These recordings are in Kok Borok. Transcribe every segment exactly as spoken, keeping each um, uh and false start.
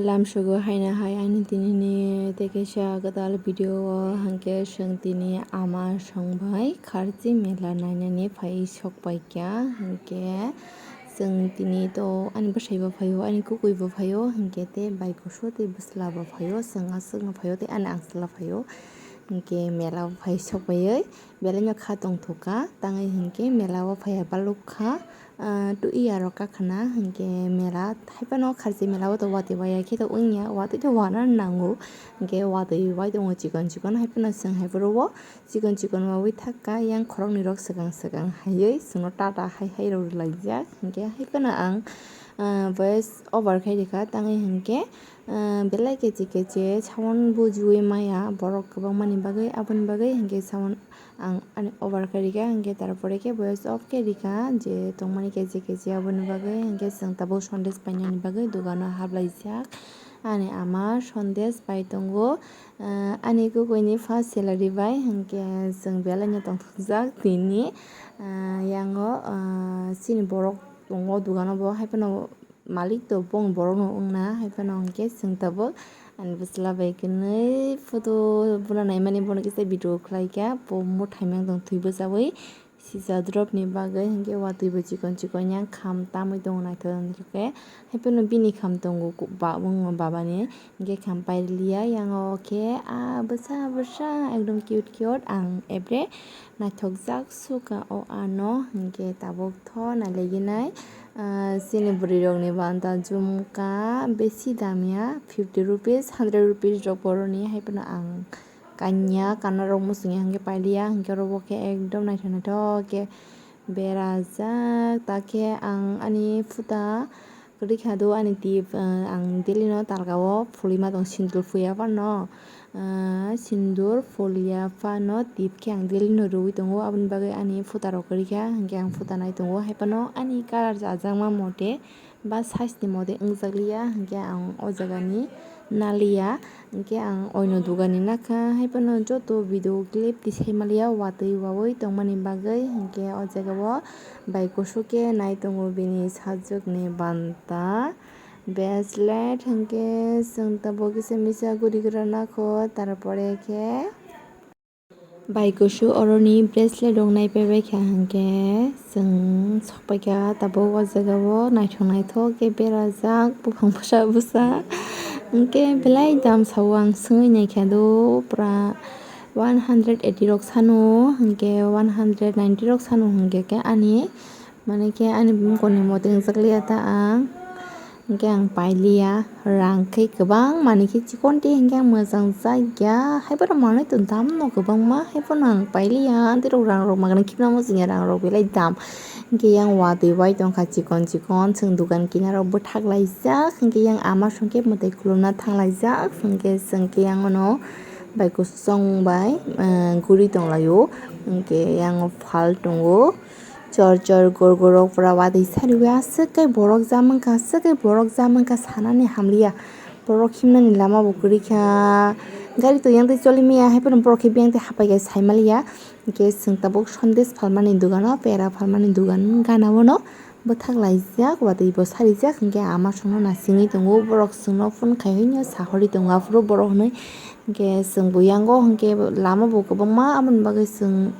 Lamsogo haino hai ani tinini tei kaisa kwtal video o, hinkhe chwng tini ama songbai Kharchi mela nainani phai sok paikha. Hinkhe chwng tini to ani bwsai bo phaio, ani kwkwi bo phaio, hinkhe tei bai kusu tei bwsla bo phaio, chwng aswk no phaio tei ani angsla phaio. Hinkhe mela o phai sok baiwi belai no kha tongthok kha, tangwi hinkhe mela o phaiya baluk kha. Ah, twi aro kakhna hinkhe mela, haiphano Kharchi mela o to watwi waya khe to wngya, watwi to wana nango, hinkhe watwi wai tongo chikon chikon, haiphano chwng haiphuru o chikon chikon wawi thakha, yang khoroknwi rok swkang swkang haiwi chwngno tata hai hai rok rwlaijak, hinkhe haiphano ang, ah, voice over khai rikha, tangwi hinkhe, ah, belai kechi kechi sound bujiwi maya borok kwbangmani bagwi, aboni bagwi hinkhe sound ang ani over khe rikha, hinkhe tarpore khe voice off khe rikha, je tongmani kechi kechi aboni bagwi, hinkhe chwng tabuk sandesh painani bagwi dogano hablaijak. Ani ama sandesh pai tongo, ah, ani kukuini first salary bai, hinkhe chwng belai no tongthokjak tini, ah, yango, ah, chini borok tongo dogano bo, haiphano malik to bong borok no wngna, haiphano hinkhe chwng tabuk ani bwsla bai kwnwi photo bono naimani bono kisa video khlaikha, bo mothaimang tong thwi bwchawi sijak drop ni bagwi, hinkhe watwi bo chikon chikon yang kham tamwi tongo naithok naithok khe, haiphano bini kham tongo ba-, wngma babani, hinkhe kham pailiya, yang o khe ah bwsa bwsa ekdom cute cute, ang ebre naithokjak sukha o ano, hinkhe tabuk tho nailaiginai. Ah, chini bwrwi rokni banta jumka besi damya, fifty rupees, hundred rupees rok boroni, haiphano ang kanya kana rok muchungya hinkhe pailiya, hinkhe oro bo khe ekdom naithok naithok khe berajak. Takhe ang ani phuta kwrwi kha do, ani tip, ah, ang daily no talka o phulwi ma tong, sindur phuya phano. Ah, sindur phulia phano tip khe ang daily no rwui tongo, aboni bagwi ani phuta rok kwrwi kha, hinkhe ang phuta nai tongo, haiphano ani colour chajakma mote ba size ni mote wngjakliya, hinkhe ang o jagani naliya, hinkhe ang oino dogani nakha, haiphano joto video clip tisai maliya watwi wawi tongmani bagwi, hinkhe o jagao bai kusu khe nai tongo bini sajwkni banta. Bracelet hinkhe chwng tabuk kisa misa guri gra nakho, tarpore khe bai kusu oroni bracelet rok naipai bai kha hinkhe chwng sokpai kha tabuk o jagao naithok naithok khe berajak buphang bwsa bwsa hinkhe belai dam sao ang swngwi naikha do pura one hundred eighty rok sano hinkhe one hundred ninety rok sano hinkhe khe ani Mane khe ani bumukoni mote wngjakliya ta ang, hinkhe ang pailiya, rang khe kwbang manwi khe chikon de hinkhe ang mwchang jakya, haiphano manwi to dam no kwbangma, haiphano ang pailiya, tei rok rang rok magana khibna muchungya, rang rok belai dam, hinkhe yang watwi bai tongkha chikon chikon, chwng dogan kinaro bwthak laijak, hinkhe yang ama songkhe mwtai khulumna thang laijak, hinkhe chwng khe yang ono bai kusong bai, eh, guri tonglaio, hinkhe yang phal tongo. Chor chor gor gor rok pura watwi sari o aswk khe borok ja mankha, aswk khe borok ja mankha sanani hamliya. Borok himnani lama bo kwrwi kha. Gari to yang twi choli maya, hai phano borok khe biyang twi hapai khe sai maliya. Hinkhe chwng tabuk sandesh phalmani dogano, pera phalmani dogan gana bono bwthak laijak, watwi bo sarijak. Hinkhe ama chwngno nasingwi tongo, borok chwngno phone khai hwnwi sahorwi tongo, aphuru borok hwnwi. Hinkhe chwng bo yango hinkhe lama bo kwbangma, aboni bagwi chwng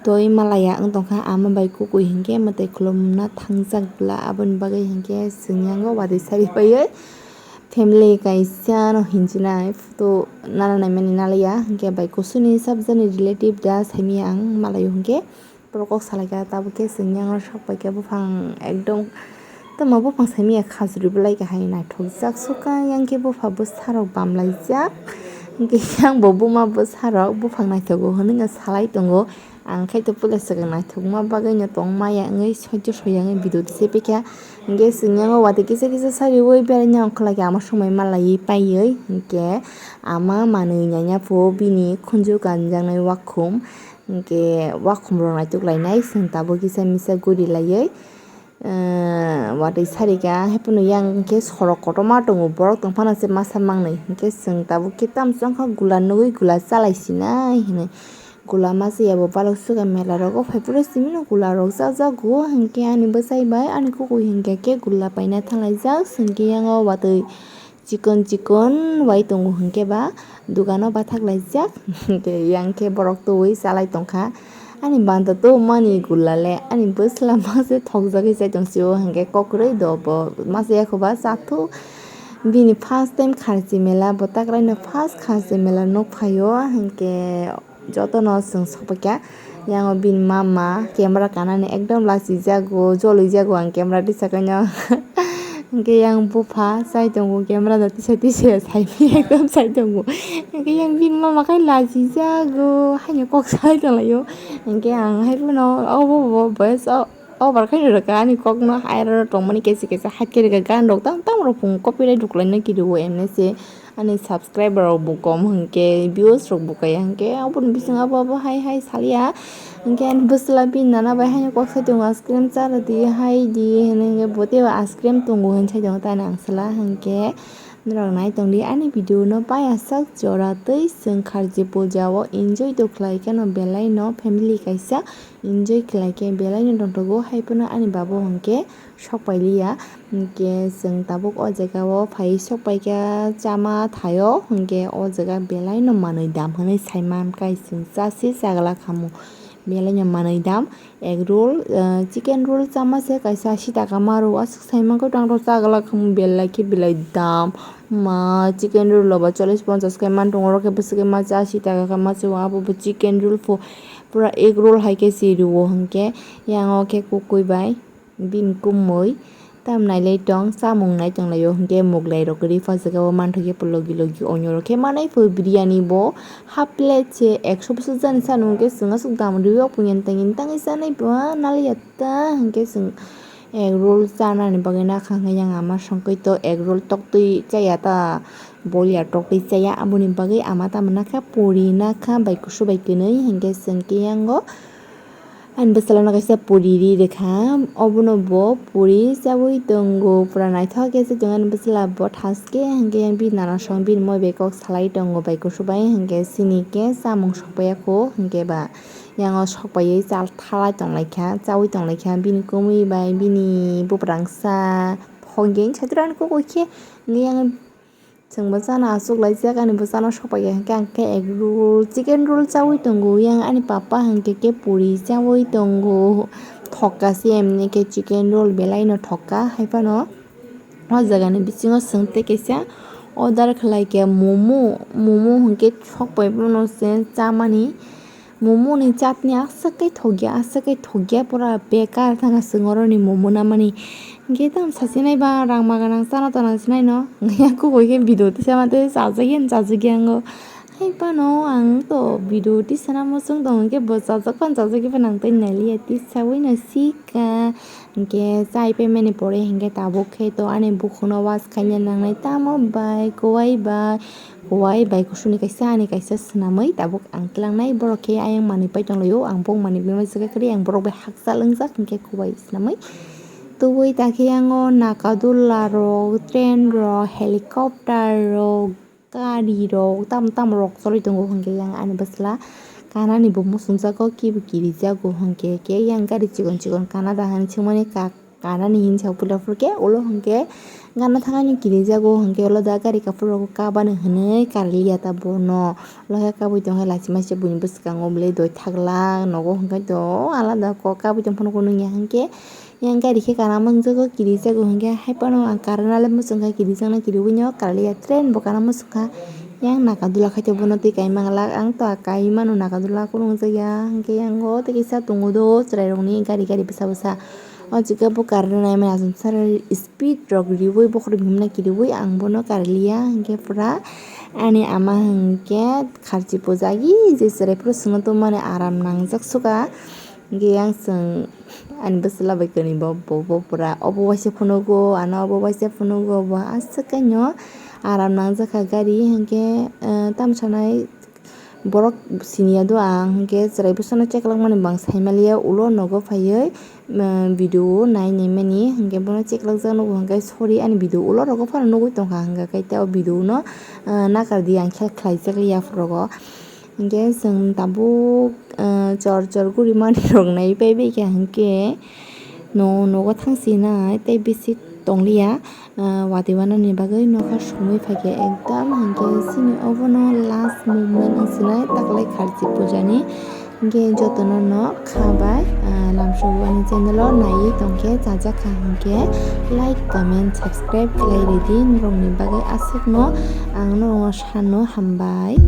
twi malaya wng tongkha ama bai kwkwi hinkhe mwtai khulumna thangjak bwla, aboni bagwi hinkhe chwng yango watwi sari paiwi family kaisa no hinjinai photo nana naimani naliya, hinkhe bai kusuni sabjani relative da saimaya ang malaio hinkhe. Borok kok salaikha, tabuk khe chwng yang sok paikha buphang ekdom tamo buphang saimanya khajurwi bwlaikha hai naithokjak sukha, yang khe bupha bwsarok bamlaijak, hinkhe yang bo buma bwsarok buphang naithogo hwnwi no salai tongo. Ang khe to puila swkang naithokma bagwi no tongmaya wngwi soijo soya wngwi video tisai paikha, hinkhe chwng yang watwi kisa kisa sariwi beraina ongkhorlaikha, ama somoi malaiwi paiwi hinkhe ama manwi nanya phuo bini khunju kanjaknai wakhum. Hinkhe wakhum rok naituk lainai, chwng tabuk kisa misa guri laiwi, ah, watwi sarikha, haiphano yang khe sorok kotorma tongo, borok tongphano se masa mangnwi. Hinkhe chwng tabuk khe tamo chongkha gula nugwi gula chalai sinai hinwi. Gula masa ya bo balok sukha mela rogo phai phuru simi no gula rok chajago, hinkhe ani bwsai bai ani kuku hinkhe khe gula paina thanglaijak, chwng khe yang o watwi Chikon chikon wai tongo hwnkhe ba dugano bathak laijak. Hwnkhe yang khe borok twi chalai tongkha. Ani banta tongmani gulale ani bwsla mase thokjagwi chai tongsio hwnkhe kokrwi do bo mase yakhoba chathuk. Bini first time kharchi mela, bo takraino first kharchi mela nukphaio, hwnkhe jotono chwng sokphaikha. Yango bini mama camera kanani ekdom lachijago, jolijago ang camera tisakaino. Hwnkhe yang bupha chai tongo, camera da tisa tisa saimanya ekdom chai tongo. Hwnkhe yang bini mama khai lachijago, haino kok salai tonglaio. Hwnkhe ang haiphano obo bo boyes o. Over khe rwkha ani kokno, airo tongmani kesi kesi hakhe rwkha, gan rok tang tang rok phung copyright rwkhlaina kirio, emne se ani subscriber rok bo kom hwnkhe, views rok bo kaya hwnkhe, aboni bising abo abo hai hai salia. Hwnkhe ani bwsla bini nana bai haino kok sai tongo, ice cream cha rwdi hai di hwnwi hwnkhe, bo teibo ice cream tongo hwn sai tongo tani ang sala hwnkhe. Norok nai tongdi ani video no, paiyasak jora tei chwng kharchi puja o enjoy do khlai kheno, belai no family kaisa enjoy khlai khe belai no tongthogo, hai phano ani babo hwnkhe sok pai liya. Hwnkhe chwng tabuk o jaga o phai sok pai kha chama thaio, hwnkhe o jaga belai no manwi dam hwnwi sai man kai chwng chasi chagla khamu, belai no manwi dam. Egg roll, ah, chicken roll chama se kaisa asi taka ma rw, aswk sai mankha tang rw chagla khum belai khe belai dam. Ma chicken roll loba chollish ponchash khe man tongo, oro khe bwswk khe ma cha asi taka khe ma se o, abo bo chicken roll pho pura egg roll hai khe se rw o hwnkhe. Yang o khe kukui bai bini kumui tam nailai tong, chamung nai tong lai o hwnkhe, muglai rok ripha jaga o manthokhe logi logi onyo rok khe manai pho biryani bo. Half plate se ekso bwswk jani sanw hwnkhe chwng aswk dam rw o, punya tangwi tangwi chanai bo naliya ta hwnkhe chwng egg roll chanani bagwi nakha hwnkhe yang ama songkhe to egg roll toktwi chaya ta, bolia toktwi chaya, aboni bagwi ama tamo nakha puri nakha bai kusu bai kwnwi hwnkhe chwng khe yango. Ani bwsala no kaisa puri ri rwkha, obono bo puri chaui tongo, pura naithok khe se tongo ani bwsala bo thaske hwnkhe yang bini nana song bini moi bai kok salai tongo bai kusu bai hwnkhe sini khe chamung sokpaiya kho hwnkhe ba yango sokpaiwi chal thalai tonglaikha chaui tonglaikha bini kwmwi bai bini buprangsa hwnkhe satrani kok khe yang. Chwngbo chana achuklaijak, ani bwsano sokpaiya hwnkhe ang khe egg roll, chicken roll chaui tongo. Yang ani papa hwnkhe khe puri chaui tongo. Thokka se emni khe chicken roll belai no thokka. Hai phano o jaga ni bisingo chwng tei kaisa order khlai khe momo, momo hwnkhe sokpai bono se chamani. Momo ni chatni aswk khe thokya, aswk khe thokya, pura bekar thangka chwng oroni momo namani. Hwnkhe tamo sasinai ba rang ma gwnang chana tana sinai no. Hwnkhe kubui khe video tisa mantwi chajakya, chajakya ango. Hai phano ang to video tisana muchung tongo hwnkhe bo chajak phano chajakya phano ang tei nailiya tisaui no sika. Hwnkhe chai paimani pore hwnkhe tabuk khe to ani bukhukno wash khaina nangnai tamo bai, kuwai bai. Kuwai bai kusuni kaisa ani kaisa swnamwi tabuk ang tlangnai, borok khe ayang manwi pai tonglaio, ang bok manwi bai ma swkakhe ang borok bai hakchal wngjak hwnkhe kuwai swnamwi tubui takhe yango nagadula rok, train rok, helicopter rok, gari rok tamo tamo rok choli tongo hwnkhe yang ani bwsla kanani bo muchungjago kibo kirijago hwnkhe khe yang gari chikon chikon kana da hinwi swngmani kak. Kanani hinwi sa puila phuru khe ulo hwnkhe gana thangani kirijago hwnkhe ulo da gari kaphuru rogo kabani hinwi karliya ta bono. Ulo khe kabui tongkhe lachima se buini bwskango belai doi thagla nogo hwnkhe to alada kok kabui tongphano nukya hwnkhe yang gari khe kana mangjago kirijago hwnkhe hai phano ang karena le muchungkha kirijaknai kiriui no karliya train bo kana muchungkha. Yang nagadula khai to bono twi kai manglak ang to kai mano nagadula kunu wngjakya hwnkhe yang o tei kisa tongo do chwrairokni gari gari bwsa bwsa. O jaga bo karwi naimani aswk sari speed rok riui bokhorok himna kiriui ang bono karliya hwnkhe pura ani ama hwnkhe kharchi pujagi je chwrai phuru swngno tongmani aram nangjak suka hwnkhe yang chwng ani bwsla bai kwnwi bo bo bo pura obo waisa phunugo ano obo waisa phunugo bo aswk kaino aram nangjakha gari hwnkhe tamo sanai. Borok siniya do ang hwnkhe chwrai bwsano cheklak mani bo ang saimaliya ulo nogo phaiwi video o nai naimani hwnkhe bono cheklak jak nugo hwnkhe sorry ani video ulo rogo phano nugui tongkha hwnkhe khe tei o video no nakardi ang khe khlaijak liya aphuru rogo hwnkhe chwng tabuk chor chor guri manwi rok naiwi paibaikha hwnkhe no nogo thangsinai tei bisi. tongliya, ah, watwi wanani bagwi nokha sumui phaikhe ekdam hinkhe chini obono last movement wngsinai taklai kharchi pujani. Hinkhe jotono no kha bai, ah, lamsok ani channel o naiwi tongkhe chajakha hinkhe like, comment, subscribe khlai ridi norokni bagwi aswkno ang norokno sano hambai.